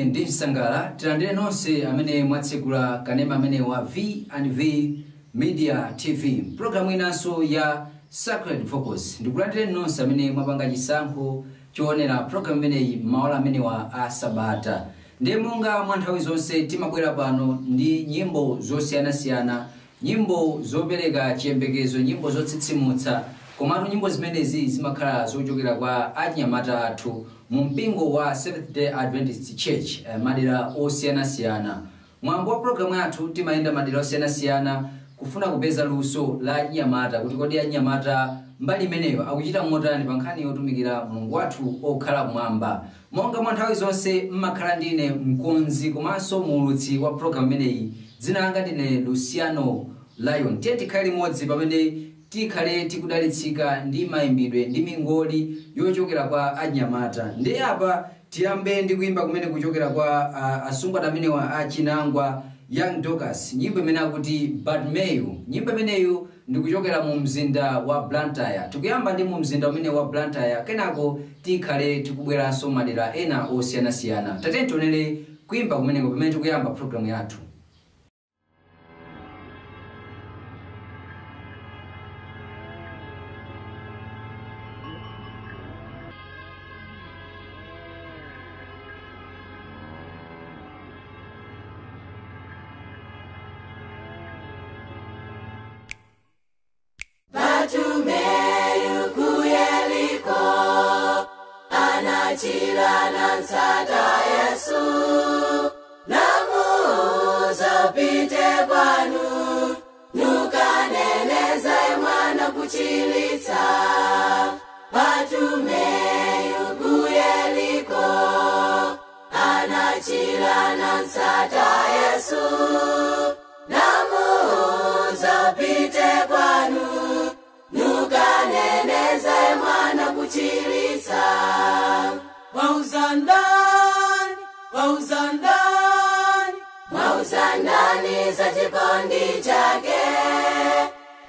Ndi msangala tilandire nonse amene mwatsekula kanema amene wa V&V Media TV, programu inanso ya Sacred Vocals. Ndikulandireni nonse amene mwapanga chisankho choonera programu imeneyi maola amenewa a sabata. Ndiye monga mwa nthawi zonse timabwera pano ndi nyimbo zosiyanasiyana, nyimbo zopereka chiyembekezo, nyimbo zotsitsimutsa, komatu nyimbo zimenezi zimakhala zochokera kwa achinyamata athu mu mpingo wa Seventh Day Adventist Church, madera osiyanasiyana. Mwambo wa programu yathu timayenda madera osiyanasiyana kufuna kupeza luso la achinyamata, kuti kodi achinyamata mbali imeneyo akuchita motani pa nkhani yotumikira Mulungu wathu okhala kumwamba. Monga mwa nthawi zonse mmakhala ndine mkonzi komanso muulutsi wa programu imeneyi. Dzina langa ndine Luciano Lion. Tiye tikhale limodzi pamene tikhale tikudalitsika ndi mayimbidwe ndi mingoli yochokera kwa achinyamata. Ndiye apa tiyambe ndi kuyimba kumene kuchokera kwa asungwana amenewa a Chinangwa Young Dorcas, nyimbo imene akuti Bartimaeus. Nyimbo imeneyo ndikuchokera mu mzinda wa Blantyre. Tikuyamba ndi mu mzinda umene wa Blantyre, kenako tikhale tikubweranso madera ena osiyanasiyana. Tatiyeni tionere kuyimba kumeneko pamene tikuyamba programu yathu. Bartimaeus kuyeliko anachila nansata Yesu namuuza upite kwanu nukaneneza mwana kuchilitsa. Bartimaeus kuyeliko anachila nansata Yesu namuuza upite kwanu nukaneneza mwana kuchilitsa. Wauzandani, wauzandani, wauzandani za chikondi chake.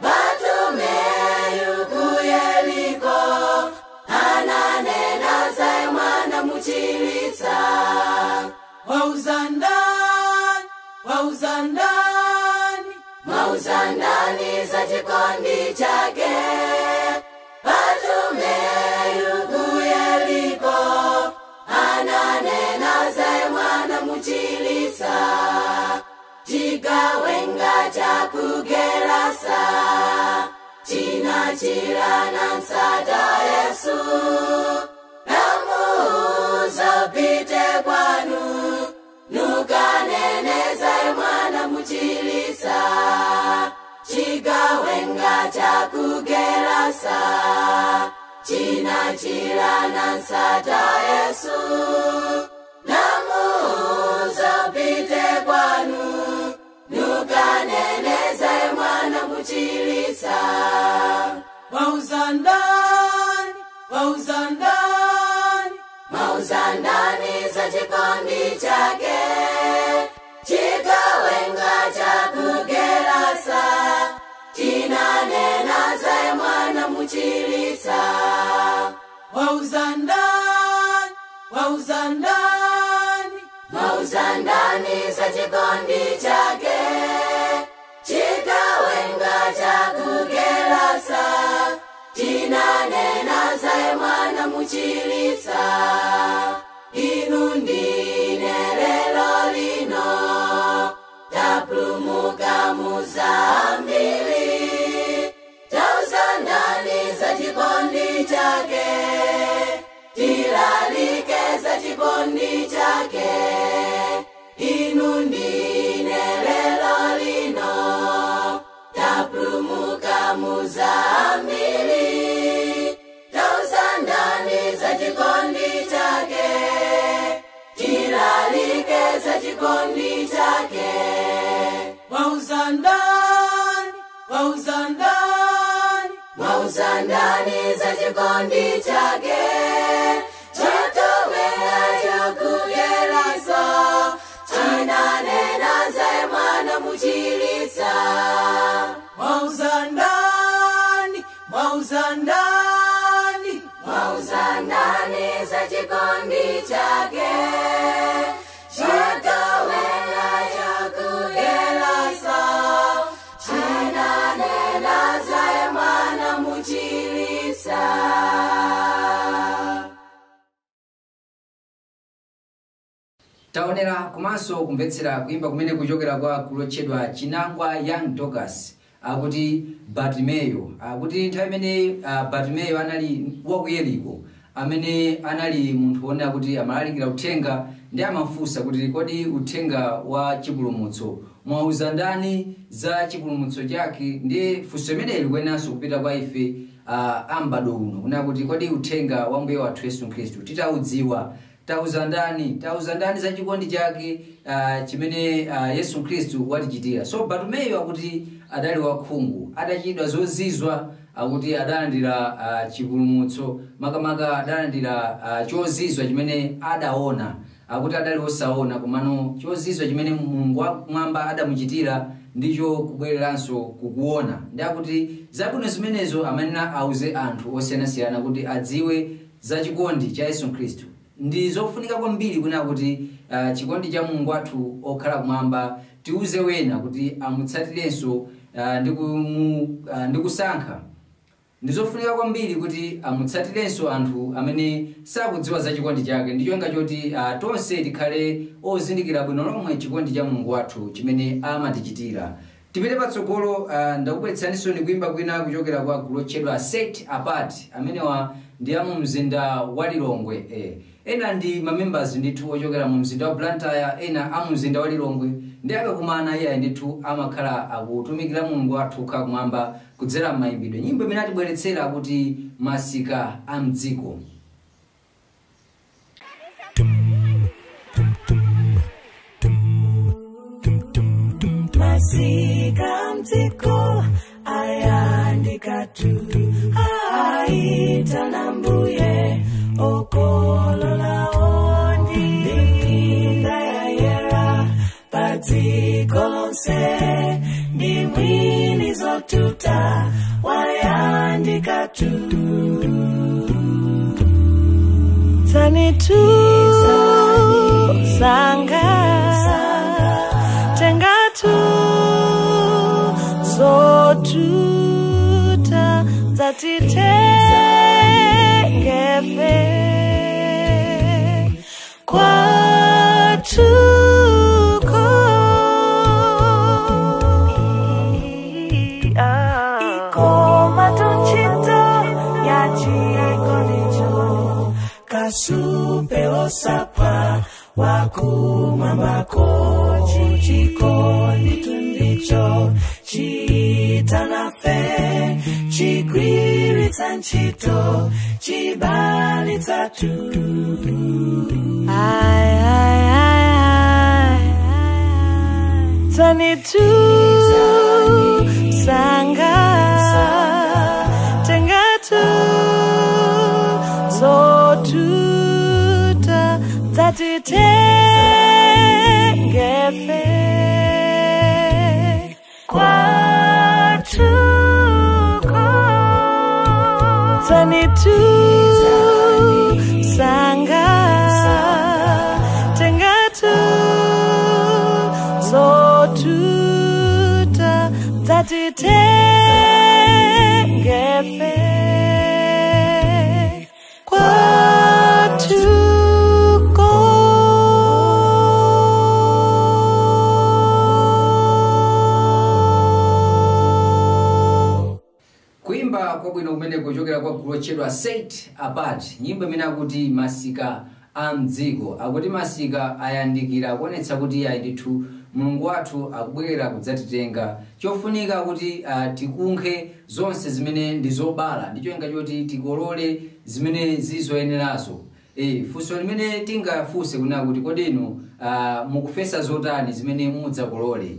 Bartimaeus kuyeliko ananena za mwana muchilitsa. Wauzandani, wauzandani, wauzandani za chikondi chake. Bartimaeus kuyeliko ananena za mwana muchilitsa. Chigawenga cha kugerasa chinachila nansata Yesu namuuza upite kwanu nukaneneza mwana muchilitsa. Chigawenga cha kugerasa chinachila nansata Yesu namuuza upite kwanu nukaneneza mwana muchilitsa. Wauzandani, wauzandani, wauzandani za chikondi chake. Chigawenga cha kugerasa chinanena za mwana muchilitsa. Wauzandani, wauzandani, wauzandani za chikondi chake. Chigawenga cha kugerasa chinanena za mwana muchilitsa. Inu ndine lelo lino tapulumuka muzambili tauzandani za chikondi chake tilalike za chikondi chake. Inu ndine lelo lino tapulumuka muzambili tauzandani za chikondi chake tilalike za chikondi chake. Wauzandani, wauzandani, wauzandani za chikondi chake. Chatomera chakugerasa chinanena za mwana muchilitsa. Wauzandani, wauzandani, wauzandani za chikondi chake. Taonera komanso kumvetsera kuimba kumene kuchokera kwa kulotchedwa Chinangwa Young Dogas akuti Bartimeyo, akuti nthawi imene Bartimeyo anali wa ku Yeriko, amene anali munthu wonena kuti amalalikira uthenga ndi amafunsa kuti kodi uthenga wa chipulumutso mwauza ndani za chipulumutso chake? Ndi funso imeneyi likuyenanso kupita kwa ife ambado uno, kunena kuti kodi uthenga wa mbuye wathu Yesu Khristu titaudziwa tauza ndani? Tauza ndani za chikondi chake chimene Yesu Khristu watichitira? So Bartimeyo akuti adali wakhungu, adachitidwa zozizwa, akuti adalandira chipulumutso, makamaka adalandira chozizwa chimene adaona. Akuti adali osaona, komano chozizwa chimene Mulungu wakumwamba adamuchitira ndicho kubwereranso kukuona. Ndi akuti zabwino zimenezo amanena auze anthu osiyanasiyana kuti adziwe za chikondi cha Yesu Khristu. Ndi zofunika kwambiri kunena kuti chikondi cha Mulungu wathu okhala kumwamba tiuze wena kuti amutsatirenso ndi kusankha. Ndi zofunika kwambiri kuti amutsatirenso anthu amene sakudziwa za chikondi chake, ndi cholinga choti tonse tikhale ozindikira bwino lomwe chikondi cha Mulungu wathu chimene amatichitira. Tipite patsogolo, ndakubweretsaninso ni kuimba kwina kuchokera kwa gulu lotchedwa Set Apart, amenewa ndi amu mzinda wa Lilongwe. Ena ndi mamembers ndithu ochokera mu mzinda wa Blantyre, ena amu mzinda wa Lilongwe, ndi akakumana iye ndithu amakhala akutumikira Mulungu wathu okhala kumwamba kudzera m'mayimbidwe. Nyimbo imene atibweretsera kuti Masika a Mdziko. Masika mdziko ayandika tu, aita mbuye okolola ondi minda yayera padziko lonse ndi mwini zotuta wayandika tu. Tani tu sanga tenga tu zotuta zatitengefe kwatuko ikoma tunchito ya chikonicho kasupe osapa wakumambako chikoni tundicho chitanafe chigwiritsa ntchito chibalitsa tu. Ai ai ai ai tani tu sanga tenga tu zotuta zatitengefe kwatuko tani tu sanga tenga tu zotuta zatitengefe kwatuko. Kuimba kwabwino kumene kuchokera kwa gulu lotchedwa Set Apart, nyimbo imene akuti Masika a Mdziko, akuti masika ayandikira, kuonetsa kuti ayi ndithu Mulungu wathu akubwera kudzatitenga. Chofunika kuti tikunkhe zonse zimene ndi zobala, ndi cholinga choti tikolole zimene zizoyenerazo. Funso limene tingafunse kunena kuti kodi inu mukufesa zotani zimene mudzakolole?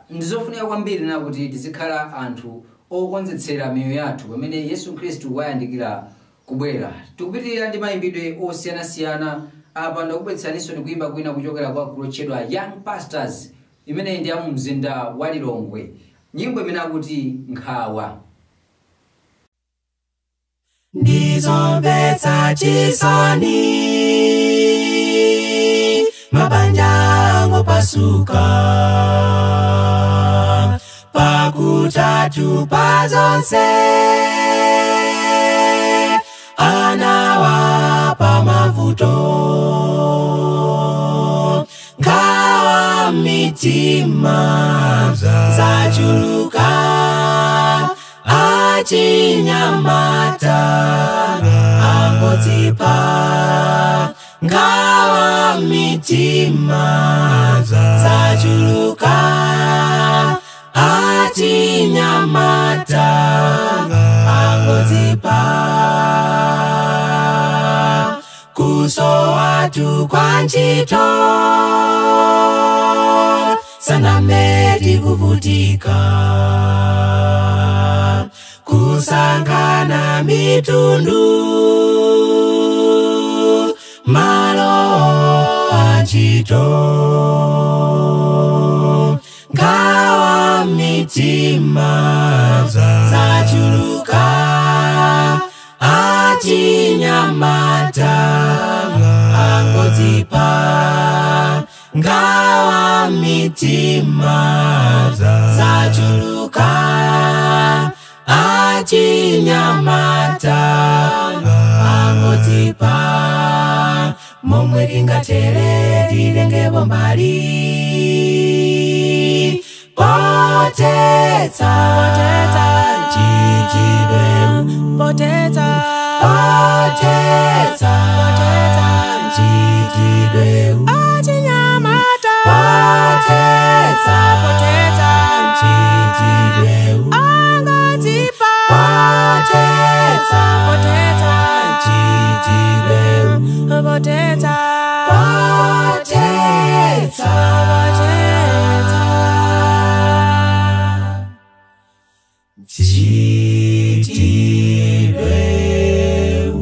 Ndizofunika kwambiri na kuti tizikhala anthu okonzetsera miyoyo yathu pamene Yesu Khristu wayandikira kubwera. Tikupitirira ndi mayimbidwe osiyanasiyana. Apa ndakubweretsaninso ndi kuimba kwina kuchokera kwa gulu lotchedwa Young Pastors, imeneyi ndi amu mzinda wa Lilongwe. Nyimbo imene akuti Nkhawa. Ndizomvetsa chisoni mabanja angopasuka pakutatu pazonse anawapa mavuto. mitima zachuluka achinyamata angodzipa ngawa mitima zachuluka achinyamata angodzipa kusowa kwa ntchito sanameti kuvutika kusangana mitundu malo antchito ngawa mitima zachuluka achinyamata angodzipa ngawa mitima zachuluka achinyamata angodzipa momwe tingatere tilenge bombali potetsa chichidweu Potetsa potetsa chichidweu achinyamata potetsa potetsa chichidweu angodzipa potetsa potetsa chichidweu potetsa potetsa potetsa chichidweu.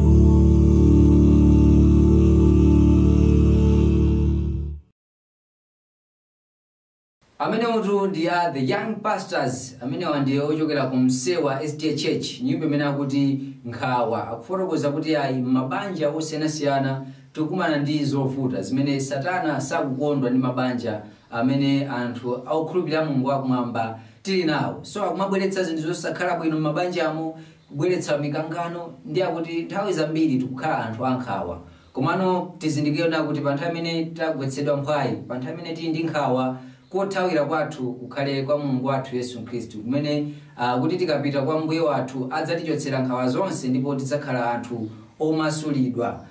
Amene utu ndi a The Young Pastors, amenewa ndi ochokera ku Msewa SDA Church. Nyimbo imene akuti Nkhawa, akufotokoza kuti ayi mabanja osiyanasiyana tikumana ndi zovuta zimene satana sakukondwa ndi mabanja amene anthu akukhulupirira Mulungu wakumwamba tili nawo. So akumabweretsa zinthu zosakhala bwino m'mabanjamo, kubweretsa mikangano, ndi akuti nthawi zambiri tikukhala anthu ankhawa. Komano tizindikire na kuti pa nthawi imene tagwetsedwa mphwayi, pa nthawi imene tili ndi nkhawa, kothawira kwathu kukhale kwa Mulungu wathu Yesu Khristu, kumene kuti tikapita kwa Mbuye wathu adzatichotsera nkhawa zonse ndipo tidzakhala anthu omasulidwa.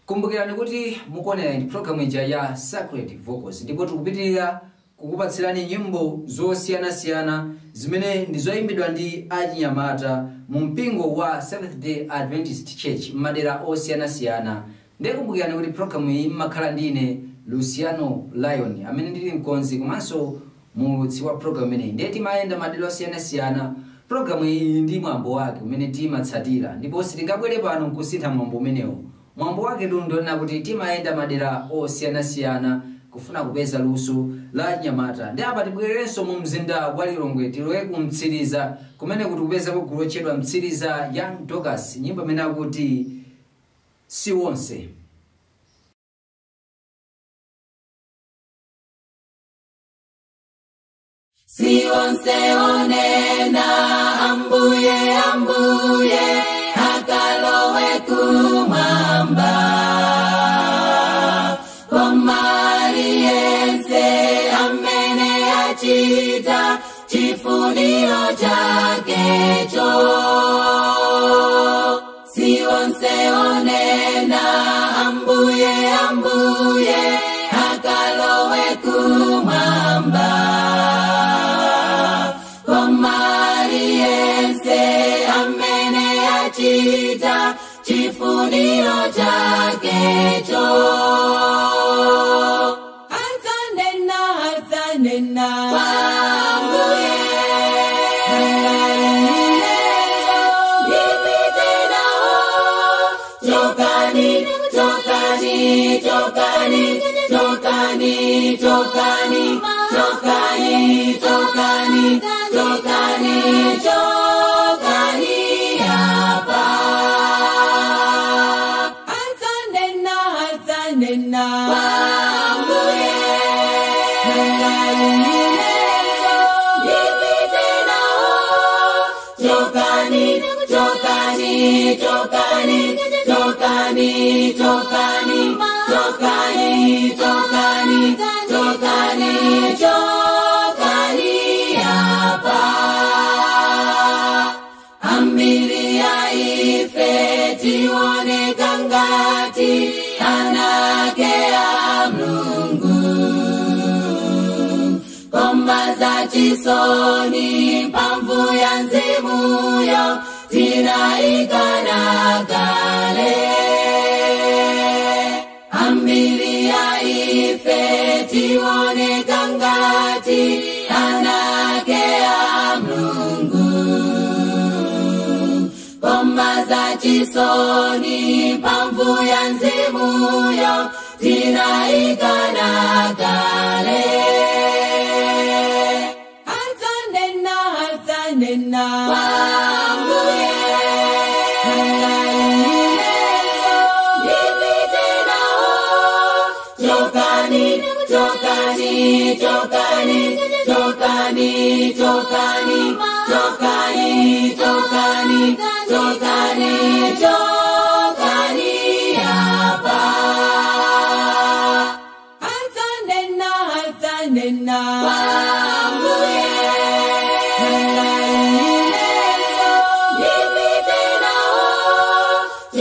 Kumbukirani kuti mukuonera ndi programu ija ya Sacred Vocals, ndipo tikupitirira kukupatsirani nyimbo zosiyanasiyana zimene ndi zoyimbidwa ndi achinyamata mu mpingo wa Seventh Day Adventist Church m'madera osiyanasiyana. Ndikumbukirani kuti programu iyi mmakhala ndine Luciano Lion, amene ndili mkonzi komanso muulutsi wa programu imeneyi. Ndiye timayenda madera osiyanasiyana. Programu iyi ndi mwambo wake umene timatsatira, ndipo sitingabwere pano nkusintha mwambo umenewo. Mwambo wake ndionena kuti timayenda madera osiyanasiyana kufuna kupeza luso la nyamata. Ndi apa tibwererenso mu mzinda wa Lilongwe, tilowe ku Mtsiriza, kumene kuti kupezako gulu lotchedwa Mtsiriza Young Dockers, nyimbo imene akuti Si Wonse. Si wonse onena ambuye ambuye akalowe kumwamba koma aliyense amene achita chifuniro chakecho. Si wonse onena ambuye ambuye akalowe kumwamba koma aliyense amene achita chifuniro chakecho. Adzanena adzanena kwa Ambuye ndipite nawo chokani chokani chokani chokani chokani chokani chokani chokani chokani apa. Adzanena adzanena kwa Ambuye ndipite nawo chokani chokani chokani chokani chokani chokani chokani chokani Chokani, chokani apa. Ambiri ya ife tioneka ngati anake a Mulungu. Koma za chisoni mphamvu ya mzimuyo tinaikana kale. Ambiri ya ife tioneka ngati anake a Mulungu. Koma za chisoni mphamvu ya mzimuyo tinaikana kale. Adzanena, adzanena kwa Ambuye. Ndipite nawo. Chokani, chokani, chokani, chokani, chokani, chokani, chokani, chokani, chokani apa. Adzanena, adzanena kwa Ambuye. Ndipite nawo.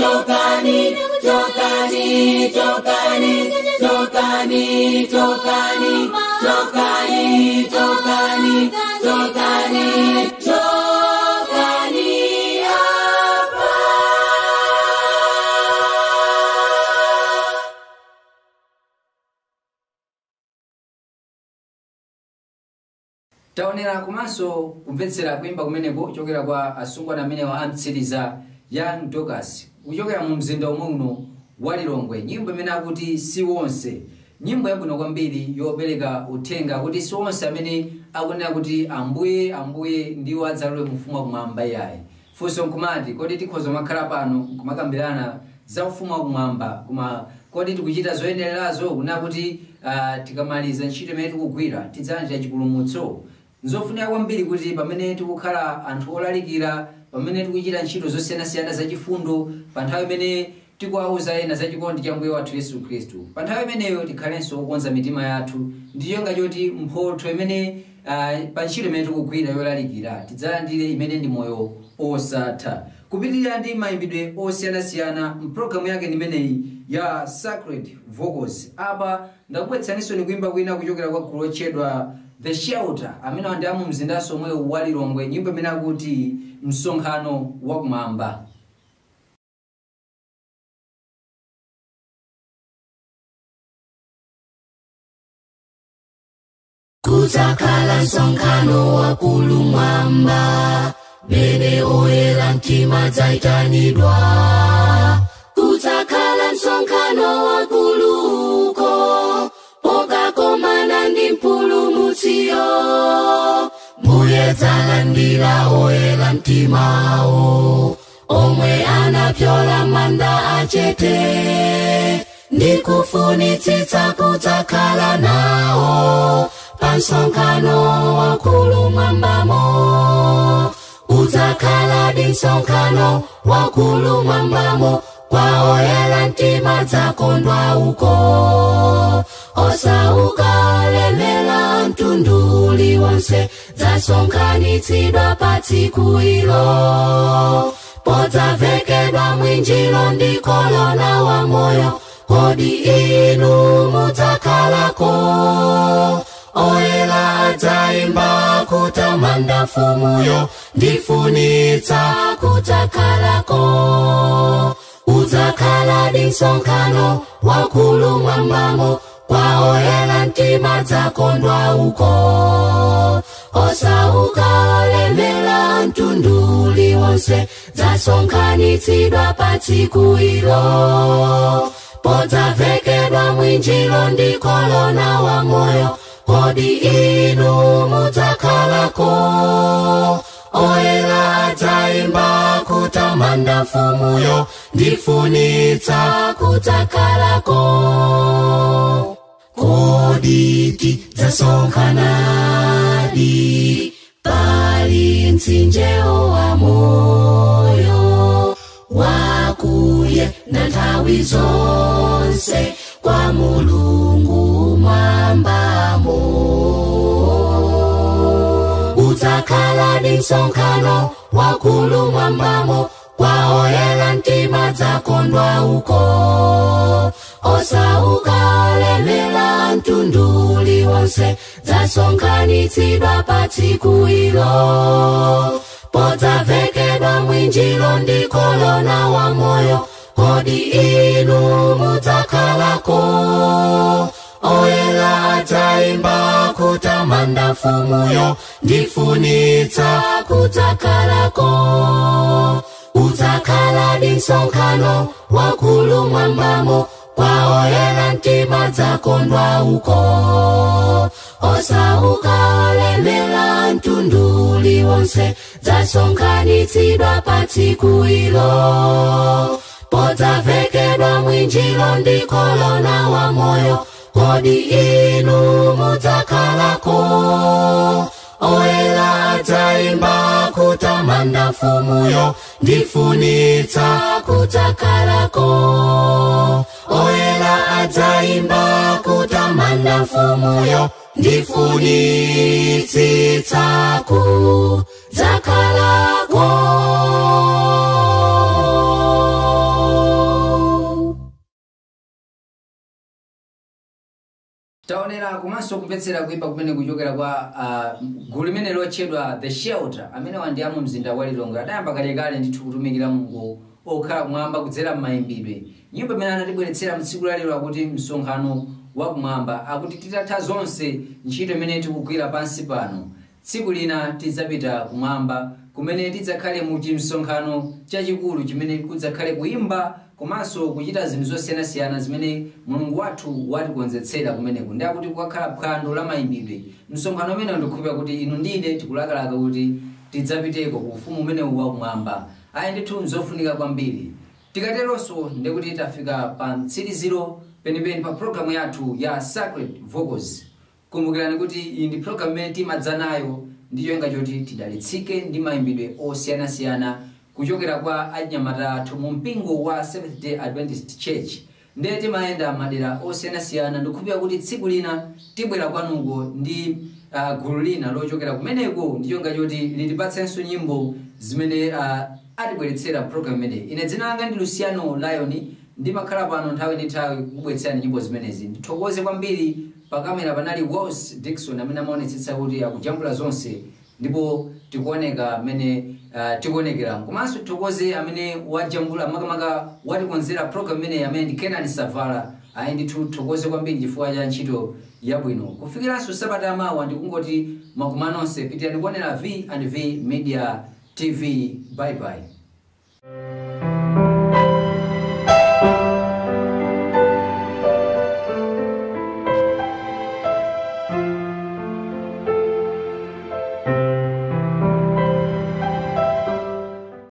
Chokani, chokani, chokani, chokani, chokani, chokani, chokani, chokani, chokani apa. Taonera komanso kumvetsera kuyimba kumeneko kuchokera kwa asungwana amenewa amtsiriza Young Dorcas kuchokera mu mzinda omwe uno wa Lilongwe. Nyimbo imene akuti si wonse, nyimbo yabwino kwambiri yopereka uthenga kuti si wonse amene akunena kuti Ambuye, Ambuye ndiwo adzalowe mu ufumu wakumwamba iyayi. Funso nkumati, kodi tikhoza kumakhala pano nkumakambirana za ufumu wakumwamba, koma kodi tikuchita zoyenererazo kunena kuti tikamaliza ntchito imene tikugwira tidzalandira chipulumutso? Nzofunika kwambiri kuti pamene tikukhala anthu olalikira, pamene tikuchita ntchito zosiyanasiyana zachifundo, pa nthawi imene tikuwauza ena za chikondi cha Mbuye wathu Yesu Khristu, pa nthawi imeneyo tikhalenso kukonza mitima yathu ndi cholinga choti mphotho imene pa ntchito imene tikugwira yolalikira tidzalandire imene ndi moyo osatha. Kupitirira ndi mayimbidwe osiyanasiyana mpulogalamu yake ndimeneyi ya Sacred Vocals. Apa ndakubweretsaninso ni kuimba kwina kuchokera kwa gulu lotchedwa The Shelter amene ndi amu mzindanso omwe wa Lilongwe. Nyimbo imene akuti Msonkhano Wakumwamba. Kudzakhala msonkhano wakulu mwamba, mene oyera mtima dzaitanidwa. Kudzakhala msonkhano wakulu uko, pokakomana ndi mpulumutsiyo. Mbuye dzalandira oyera mtimawo, omwe anapyola manda achete. Ndikufunitsitsa kudzakhala nawo pa msonkhano wakulu mwambamo. Udzakhala di msonkhano wakulu mwambamo, kwa oyera mtima dzakondwa uko. Osauka lemela mtundu uliwonse dzasonkhanitsidwa pa tsiku ilo. Podzavekedwa mwinjiro ndi kolona wa moyo, kodi inu mudzakhalako? Oyera adzaimba kutamanda mfumuyo, ndifunitsa kudzakhalako. Udzakhala di msonkhano wakulu mwambamo, kwa oyera mtima dzakondwa uko. Osauka lemela mtundu uliwonse dzasonkhanitsidwa pa tsiku ilo. Podzavekedwa mwinjiro ndi kolona wa moyo, kodi inu mudzakhalako? Oyera adzaimba kutamanda mfumuyo, ndifunitsa kudzakhalako. Kodi tidzasonkhanadi pali mtsinjewo wa moyo, wakuye na nthawi zonse kwa Mulungu mwambamo. Udzakhala ndi msonkhano wakulu mwambamo, kwa oyera mtima dzakondwa uko. Osauka olemera mtundu uliwonse dzasonkhanitsidwa pa tsiku ilo. Podzavekedwa mwinjiro ndi kolona wa moyo, kodi inu mudzakhalako? Oyera adzaimba kutamanda mfumuyo, ndifunitsa kudzakhalako. Udzakhala ndi msonkhano wakulu mwambamo, kwa oyera mtima dzakondwa uko. Osauka olemera mtundu uliwonse dzasonkhanitsidwa pa tsiku ilo. Podzavekedwa mwinjiro ndi kolona wa moyo, kodi inu mudzakhalako? Oyera adzaimba kutamanda mfumuyo, ndifunitsa kudzakhalako. Oyera adzaimba kutamanda mfumuyo, ndifunitsitsa kudzakhalako. Taonera komanso kumvetsera kuimba kumene kuchokera kwa gulu limene lotchedwa The Shelter, amene wandi amu mzinda wa Lilongwe. Adayamba kalekale ndithu kutumikira Mulungu okhala kumwamba kudzera m'mayimbidwe. Nyimbo imene anatibweretsera mtsiku la lero akuti msonkhano wakumwamba, akuti titatha zonse ntchito imene tikugwira pansi pano, tsiku lina tidzapita kumwamba kumene tidzakhale mu chimsonkhano chachikulu chimene kudzakhale kuimba komanso kuchita zinthu zosiyanasiyana zimene Mulungu wathu watikonzetsera kumeneko. Ndi akuti kukakhala phwando la mayimbidwe. Msonkhano umene ndikukhulupirira kuti inu ndine tikulakalaka kuti tidzapiteko ku ufumu umenewu wakumwamba. Ayi ndithu nzofunika kwambiri. Tikateronso ndikuti tafika pa mtsiriziro penipeni pa programu yathu ya Sacred Vocals. Kumbukirani kuti iyi ndi programu imene timadza nayo ndi cholinga choti tidalitsike ndi mayimbidwe osiyanasiyana kuchokera kwa anyamata athu mu mpingo wa Seventh Day Adventist Church. Ndiye timayenda madera osiyanasiyana. Ndikukhulupirira kuti tsiku lina tibwera kwanuko ndi gulu lina lochokera kumeneko ndi cholinga choti litipatsenso nyimbo zimene atibweretsera program imeneyi. Ine dzina langa ndi Luciano Lion, ndimakhala pano nthawi ndi nthawi kukubweretserani nyimbo zimenezi. Ndithokoze kwambiri pa kamera panali Wells Dixon amene amaonetsetsa kuti akujambula zonse ndipo tikuoneka amene tikuonekera. Komanso tithokoze amene wajambula makamaka watikonzera program imeneyi amene ndi Kenan Savala. Ayi ndithu tithokoze kwambiri chifukwa cha ntchito yabwino. Kufikiranso sabata amawa ndikungoti makuma nonse pitirani kuonera V and V Media TV. Bye bye.